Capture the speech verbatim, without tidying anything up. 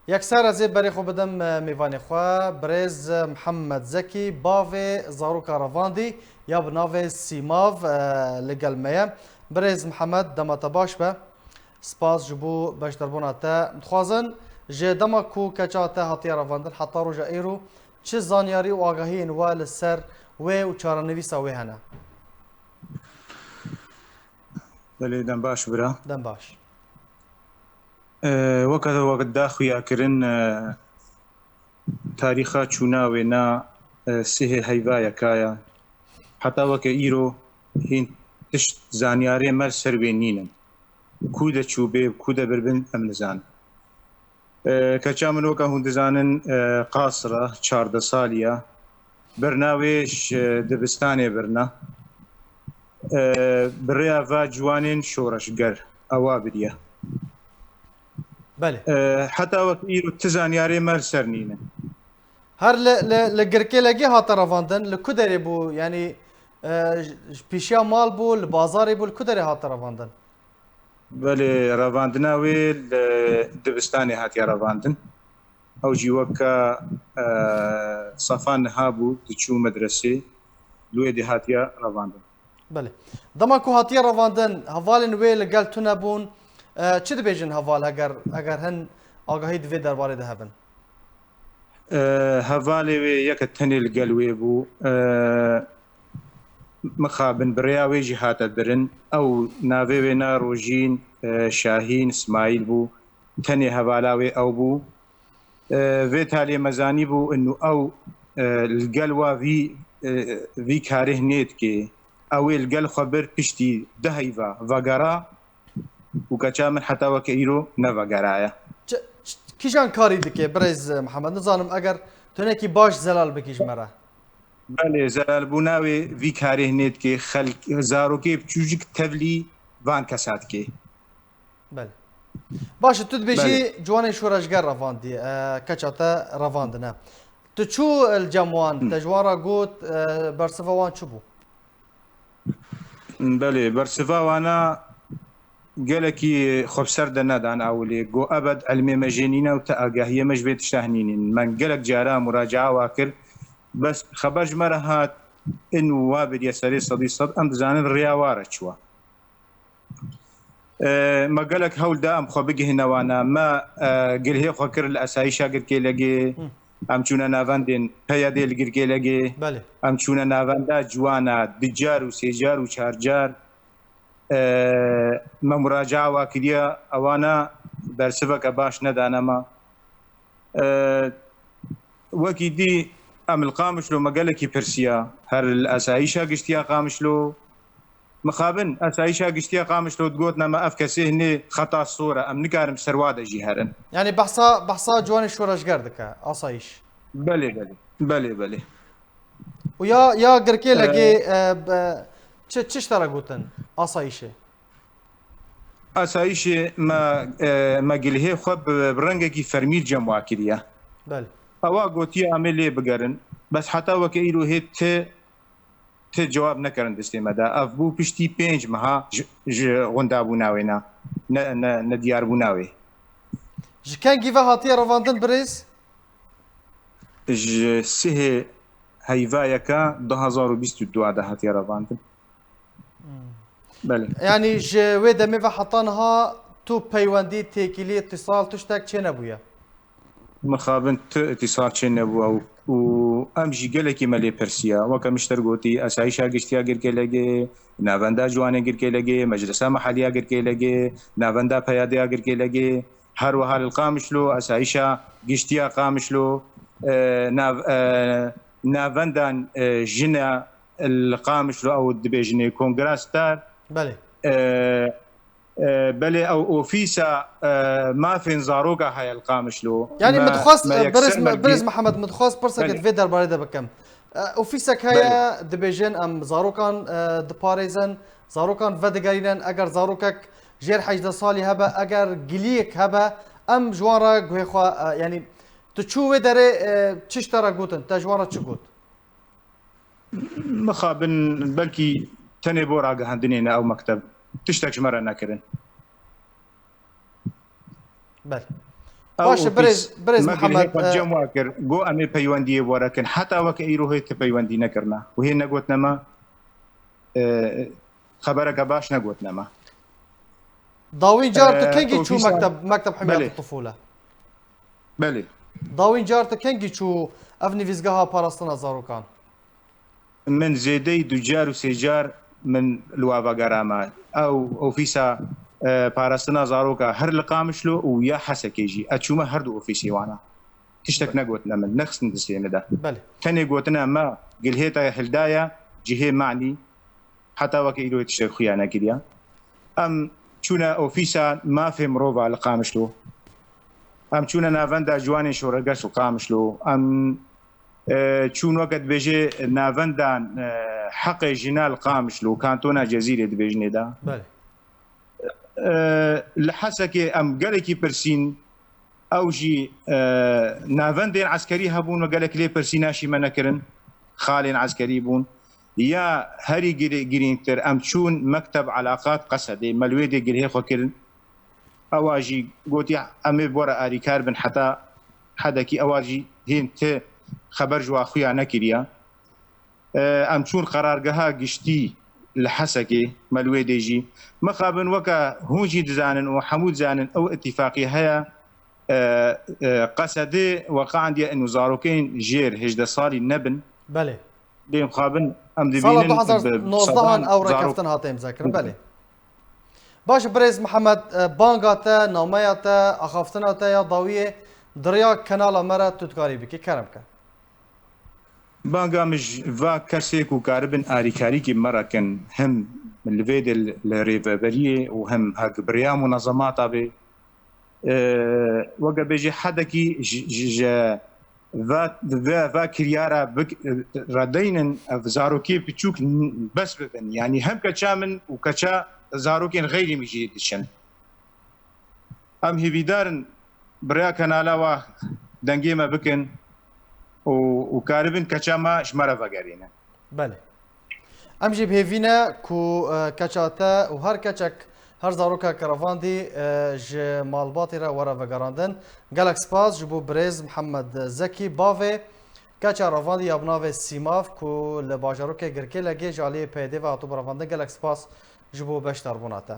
Yekser ez ê berê xwe bidim, e, mêvanê xwe, birêz Mihemed Zekî, bavê zaroka revandî ya bi navê Sîmav, e, li gel me ye. Birêz Mihemed, dema te baş be. Spas ji bo beşdarbûna te. Dixwazin ji dema ku keça te hatiye revandin heta roja îro çi zanyarî û agahiyên we li ser wê û çarenivîsa wê hene? Belê, dem baş bira. Dem baş. E, weke wek da xuya kirin, e, tarîxa çûna wê na, e, sihê heyva yekaya. Heta weke îro hîn tişt zanyarê me li ser wê nînin. Ku de çûbê, ku de birbin em nizanin. E, keça min weke hûn dizanin, e, qasira, çardeh salî ya. Birna wê ji dibistanê birna. E, bi rêya va ciwanên şoreşger ewa biriye. Belê. E, heta wek îro ti zanyarê me li ser nîne. Her li, li, li Girkêlegê hate revandin, li ku derê bû? Yanî, e, ji, ji pêşiya mal bû, li bazarê bû, li ku derê hate revandin? Belê, revandina wê li dibistanê hatiye revandin. Ew jî weke, e, sefa niha bû, diçû medresê, li wê dê hatiye revandin. Belê. Dema ku hatiye revandin, hevalên wê li gel tune bûn. E, çi dibêjin heval, heger, heger hin agahî di vê derbarê de hebin? E, hevalê wê yeke tenê li gel wê bû. E, mixabin bi rêya wê jî hate birin. Ew navê wê na Rojîn, e, Şahîn, Smaîl bû. Tenê hevala wê ew bû. E, vê talê me zanîbû inu ew, e, li gel wa vî, e, vî karê hinê dikê. Ew ê li gel xwe bir piştî du heyva vegera û keça min heta weke îro nevegeraye. Ç-, ç-, kîjan karî dike, birêz Mihemed? Nizanim eger tu hinekî baş zelal bikî ji me re. Belê, zelalbûna wê vî karê hinê dike. Xelk, zarokê biçûcik tevlî van kesa dike. Belê. Baş e, tu dibêjî Belê. ciwanên şoreşger revandî, e, keça te revandine. Tu çû li cem wan, Hı. te ji wan re got, e, bersiva wan çi bû? Belê, bersiva wana gelekî xwe bi ser de nedan ewilê. Got, ebed ilmê me jê nîne û te agahiyê me ji vê tişta hinî nînin. Me gelek cara muracaa wa kir. Bes xeber ji me re hat, in wa biriye serê sedî sed, em dizanin rêya wa re çi wa. E, me gelek hewl da em xwe bigihîne wana. Me, e, gilhê xwe kir li Esayîşa Girkêlegê. Hı. Em çûne navendên P Y D'ê li Girkêlegê. Belê. Em çûne navenda ciwana du car û sê car û çar car. E, me muracaa wa kiriye, ewana bersiveke baş nedane me. E, wekî dî em li Qamişlo me gelekî pirsiya, her li Esayîşa Giştiya Qamişlo. Mixabin, Esayîşa Giştiya Qamişlo digotine me ev kesê hinê xeta sor e, em nikarin bi ser wa de jî herin. Yanî behsa, behsa ciwanê şoreşger dike, asayîş. Belê, belê. Belê, belê. Û ya, ya Girkêlegê, Ee, e, be, çi, çi ji te re gotin asayîşê? Asayîşê me, e, me gilhê xwe bi, bi rengekî fermî cem wa kiriye. Belê. Ewa gotiye em ê lê bigerin. Bes heta weke îro hê ti, ti cewab nekirin destê me de. Ev bû piştî pênc meha ji, ji xwendabûna wê ne, ne, ne, nediyarbûna wê. Ji kengî ve hatiye revandin birêz? Ji sihê heyva yeka du hazar û bîst û du de hatiye revandin. Hmm. Belê. Yanî ji wê demê ve heta niha tu peywendî, têkilî, îtîsal, tiştek çênebûye? Mixabin tu îtîsal çênebûye û, û em jî gelekî me lê pirsiya. Weke min ji te re gotî, Esayîşa Giştiya Girkêlegê, Navenda Ciwanê Girkêlegê, Meclisa Meheliya Girkêlegê, Navenda P Y D'ya Girkêlegê, her wiha li Qamişlo, Esayîşa Giştiya Qamişlo, e, nav-, e, navendan, e, jina li Qamişlo ew dibêjinê Kongra Star. Belê. E, e, belê ew ofîsa, e, mafên zaroka heye li Qamişlo. Yanî Me, min dixwest, me e, yekser birêz, me birêz gî- Mihemed, min dixwest pirseke Belê. di vê derbarê de bikim. E, ofîsek heye, Belê. dibêjin em zarokan, e, diparêzin, zarokan vedigerînin, eger zarokek jêr hejdeh salî hebe, eger giliyek hebe, em ji wan re guhê xwe, e, yanî tu çû wê derê, e, çi ji te re gotin, te ji wan re çi got? Mixabin belkî tenê bo ragihandinê ne ew mekteb. Tiştek ji me re nekirin. Belê. Baş e, birêz, birêz Mihemed, e, cem wa kir, got, "Em ê peywendiyê were kin." Heta weke îro hê ti peywendî nekirine. Û hê negotine me, e, xebereke baş negotine me. Dawîn car tu, e, kengî çû mekteb, mekteb himyat tifûle? Belê. Dawîn car tu kengî çû ev nivîzgeha parastina zarokan? Min zêdeyî du car û sê car min li wa vegerame. Ew ofîsa, e, parastina zaroka her li Qamişlo û ya Hesekê jî. Ez çûme her du ofîsê wana. Tiştek negotine min, nexistin destê min de. Belê. Tenê gotine me gilhêta hildaye cihê manî, heta weke îro tiştek xuya nekiriye. Em çûne ofîsa mafê mirova li Qamişlo. Em çûne navenda ciwanên şoregeş li Qamişlo. Em, e, çûn weke dibêje navendan, e, heqê jina li Qamişlo, kantona Cezîrê dibêjinê de. Belê. E, li Hesekê em gelekî pirsîn, ew jî, e, navendên eskerî hebûn û gelek lê pirsîna jî me nekirin, xalên eskerî bûn. Ya herî girê-, girîngtir, em çûn mekteb elaqat Qesedê, me li wê dê girê xwe kirin. Ewa jî gotiye, "Em ê bi we re arîkar bin heta hedekî." Ewa jî hên ti xeber ji wa xuya nekiriye. E, em çûn qerargeha giştî li Hesekê, me li wê dê jî. Mixabin weke hûn jî dizanin û hemû dizanin ew îtîfaqî heye, e, e, Qesedê weqandiye û zarokên jêr hejdeh salî nebin. Belê. Lê mixabin em dibînin Sala du hezar nozdehan ew zarok rêkeftin hate imzekirin, belê. Baş e, birêz Mihemed, e, banga te, nameya te, axaftina te ya dawiyê di riya kanala me re tu dikarî bikî, kerem ke. Banga min ji va kesê ku karibin arîkarîkî me re kin, him li vê de li rêveberiyê û him hek bi riya munezemata bê. E, weke bêjî hedekî ji, ji, ji va, va, va kiryara bik-, redeynin ev zarokê piçûk bes bibin. Yanî hem keça min û keça zarokên xeyrî min jî diçin. Em hêvîdar in bi rêya kanala wa dengê me bikin û, û karibin keça me ji me re vegerînin. Belê. Em jî bi hêvî ne ku, e, keça te û her keçek, her zarokek revandî, e, ji malbatê re were vegerandin. Gelek spas ji bo birêz Mihemed Zekî, bavê keça revandî ya bi navê Sîmav ku li bajarokê Girkêlegê ji aliyê P Y D'ê ve hatibû revandin. Gelek spas ji bo beşdarbûna te.